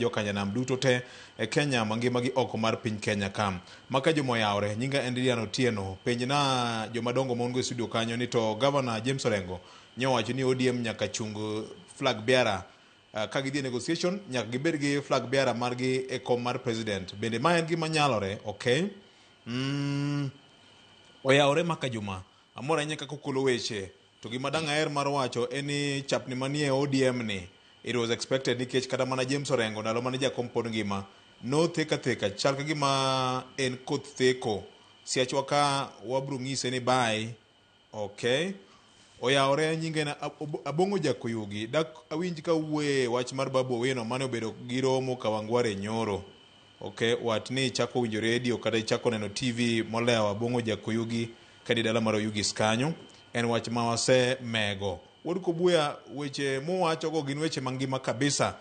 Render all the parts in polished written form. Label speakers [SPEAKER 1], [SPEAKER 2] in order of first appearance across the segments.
[SPEAKER 1] jokanyanam duto te e Kenya mangima gi oko mar piny Kenya ka. Maka juma oyawre, nyinga en Lilian Otieno. Penjna jomadongo ma un go e studio kanyo ni to Governor James Orengo nyowacho ni ODM nyaka chung flag bearer ka gidhi e negotiation nyaka gibed gi flag bearer margi e kom mar president. Bende ma en gima nyalore? Okay. Oyawre maka juma. Amor ahinya kaka okolo weche. To gima dang' aher mar wacho en ni chapni manie ODM ni it was expected nikech kata mana James Orengo ndalo mane jakom pod ngima nothek atheka chal ka gima en koth theko. Siachwa ka wabro ng'ise ni bye. Okay. Oyawore nyinge en Abong'o Jakoyugi. Dak awinj ka uwuoye wach mar Babu Owino mane obedo gi romo Kawangware nyoro. Okay, wat ni ichako winjo redio kata ichako neno TV molewo Abong'o Jakoyugi kadi dala mar Oyugis kanyo. En wach ma wasemego. Wuod Kobuya, weche muwachogo gin weche mangima kabisa.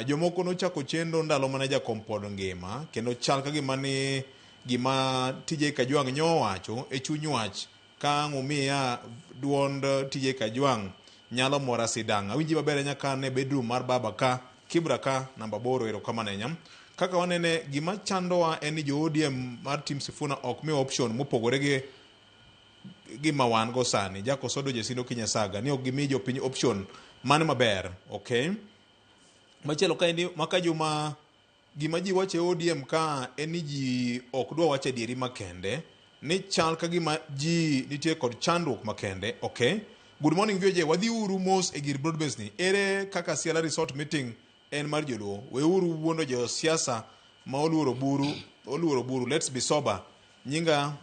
[SPEAKER 1] Jomoko nochako chenro ndalo mane jakom pod ngima kendo chal ka gima ni gima TJ Kajwang' nyowacho e chuny wach ka ang' umiya duond TJ Kajwang' nyalo mora sidang'. Awinji maber ahinya ka an e bedroom mar baba ka Kibra ka namba 8 erokamano ahinya. Kaka wanene gima chandowa en ni jo ODM mar Team Sifuna ok miwa option mopogore gi gima wan go sani. Jack Osodo Jesindo Kinyasaga ni ok gimi jopiny option mane maber. Okay. Machielo kaendi maka juma gima ji wacho e ODM ka en ni ji ok dwa wacho adieri makende ni chal ka gima ji nitie kod chandruok makende. Okay. Good morning VOJ, wadhi uru mos e gir broadbase ni. Ere kaka Siala Resort meeting en mar joluo? Weuru wuondo josiasa ma oluoro buru, oluoro buru. Let's be sober. Nyinga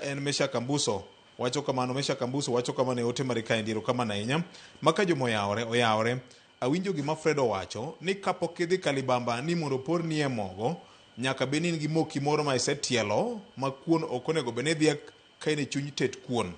[SPEAKER 1] en Meshack Ambuso wacho kamano. Meshack Ambuso wacho kamano e ote mare kaendi. Erokamano ahinya. Maka juma oyawore, oyawore. Awinjo gima Fred owacho ni kapok idhi Kalibamba ni mondo oporni e mogo, nyaka bed ni in gi moki moro ma isetielo ma kuon ok onego bed ni idhiek ka in e chuny tet kuon.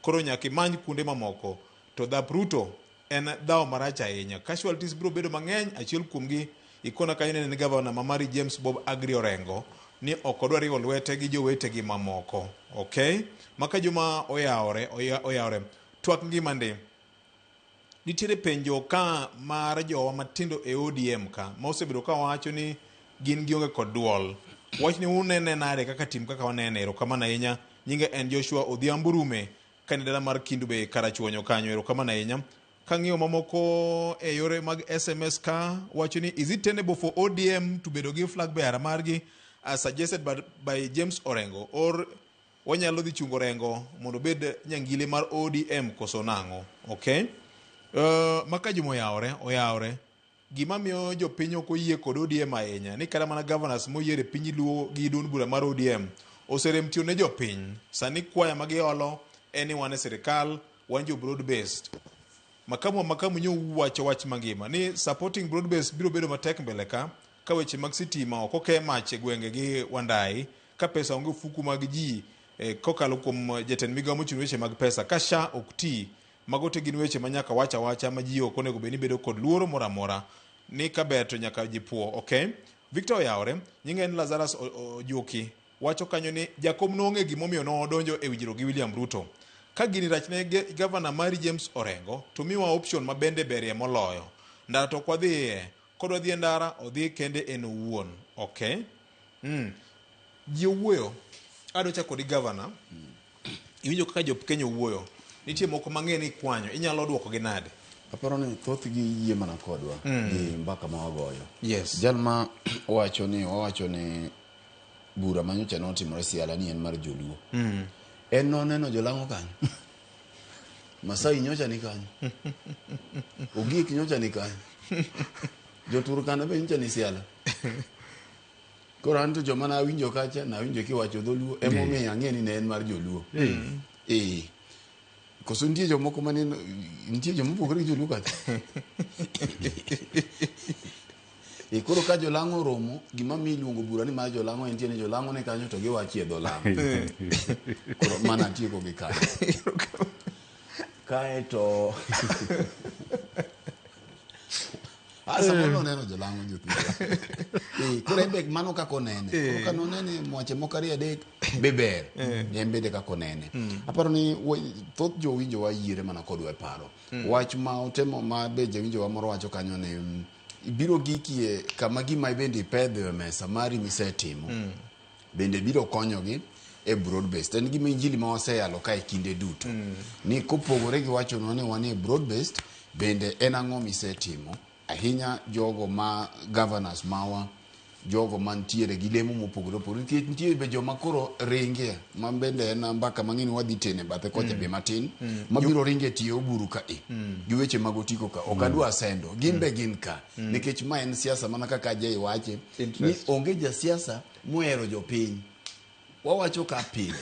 [SPEAKER 1] Koro nyaka imany kuonde mamoko. To dhap Ruto en dhawo marach ahinya. Casualties biro bedo mang'eny. Achiel kuomgi ikona kanyo ni en gavana ma mari James Bob Agri Orengo ni ok odwa riwo lwete gi jowetegi mamoko. Okay? Maka juma oyawore, oyawore. Twak ngima ndi. Nitiere penjo ka mar jowa matindo e ODM ka ma osebedo ka wacho ni gin gionge kod duol. Wachni unene nade kaka tim kaka wanene? Erokamano ahinya. Nyinga en Joshua Odhiambo Rume ka ni dala mar Kindu Bay Karachuonyo kanyo. Erokamano ahinya. Kang'iyo mamoko e yore mag SMS ka wacho ni is it tenable for ODM to bedo gi flag bearer margi as suggested by James Orengo or wanyalo dhi chungo Orengo mondo obed nyangile mar ODM koso nang'o? Okay. Maka juma oyawore, oyawore. Gima miyo jopiny ok oyie kod ODM ahinya ni kata mana governors moyier e piny Luo gi duond bura mar ODM oserem tiyo ne jopiny. Sani kwaya ma giolo en ni wan e sirikal, wan jo broad based. Makamu wa Makamu nyo wacho wach mangima ni supporting broad based biro bedo matek mbele ka, ka weche mag sitima ok oke mach e gwenge gi Wandai, ka pesa onge ofuku mag ji kokalo kuom jatend migao mochung' weche mag pesa, ka SHA ok ti. Mago te gin weche ma nyaka wach awacha ma ji ok onego bed ni bedo kod luoro moro amora ni ka ber to nyaka ji puo. Okay. Victor oyawore, nyinga en Lazarus Ojuki. Wacho kanyo ni jakom noong'e gimomiyo nodonjo e winjruok gi William Ruto. Ka gini rach ne gavana mari James Orengo to miwa option ma bende berie moloyo. Ndara to ok wadhiye. Kodwa dhi e ndara, odhi kende en owuon. Okay. Ji owuoyo. Adwa chako di gavana. Iwinjo kaka jo Kenya owuoyo. Nitie moko mang'e ni ikwanyo. Inyalo duoko gi nade?
[SPEAKER 2] Aparo ni thothgi yie mana kodwa gi mbaka ma wagoyo.
[SPEAKER 1] Yes.
[SPEAKER 2] Jal ma wacho ni wawacho ni bura ma nyocha notimore Siala ni en mar joluo. En noneno jolang'o kanyo. Masai nyocha ni kanyo. Ogiek nyocha ni kanyo. Joturkana be nyocha ni Siala. Koro an to joma nawinjo kacha, nawinjo kiwacho dholuo, emomiyo ang'e ni ne en mar joluo. Eh. Koso nitie jomoko mane nitie joma opogore gi joluo kacha. E koro ka jolang'o oromo, gima miyo iluongo bura ni mar jolang'o en tie ni jolang'o ni kanyo to giwacho e dho lang'o. Koro mana atieko gi kanyo. Kaeto Ah, samoro noneno jolang'o jothurwa. Eh, koro en be mano kaka onene. Koro ka nonene mwache moko ariyo adek be ber. En bende kaka onene. Aparo ni thoth jowinjowa yiere mana kodwa e paro. Wach ma otemo ma be jawinjowa moro wacho kanyo ni Biro gikie kama gima bende ipedho e mesa mari misetimo bende biro konyogi e broad based. En gima injili ma waseyalo ka e kinde duto ni kopogore gi wachonwa ni wan e broad based, bende en ang'o misetimo ahinya jogo ma governors mawa, jogo mantiere gi lemo mopogore opogore, nikech nitie be joma koro ringe ma bende en mbaka mang'eny wadhi tene bathe kocha be matin mabiro ringe tie oburu ka e gi weche mag otiko ka ok adwa sendo gin be gin ka nikech ma en siasa mana kaka Ajay wache ni
[SPEAKER 1] Interest.
[SPEAKER 2] onge jasiasa mohero jopiny. Wawacho ka pile,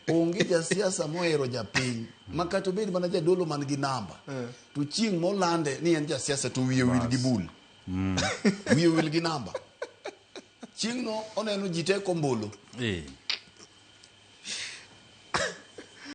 [SPEAKER 2] onge jasiasa mohero japiny ma kata obed mana jadolo man gi namba to chieng' molande ni en jasiasa to wiye wil gi bul, wiye wil gi namba, chieng'no oneno ji te kombulu.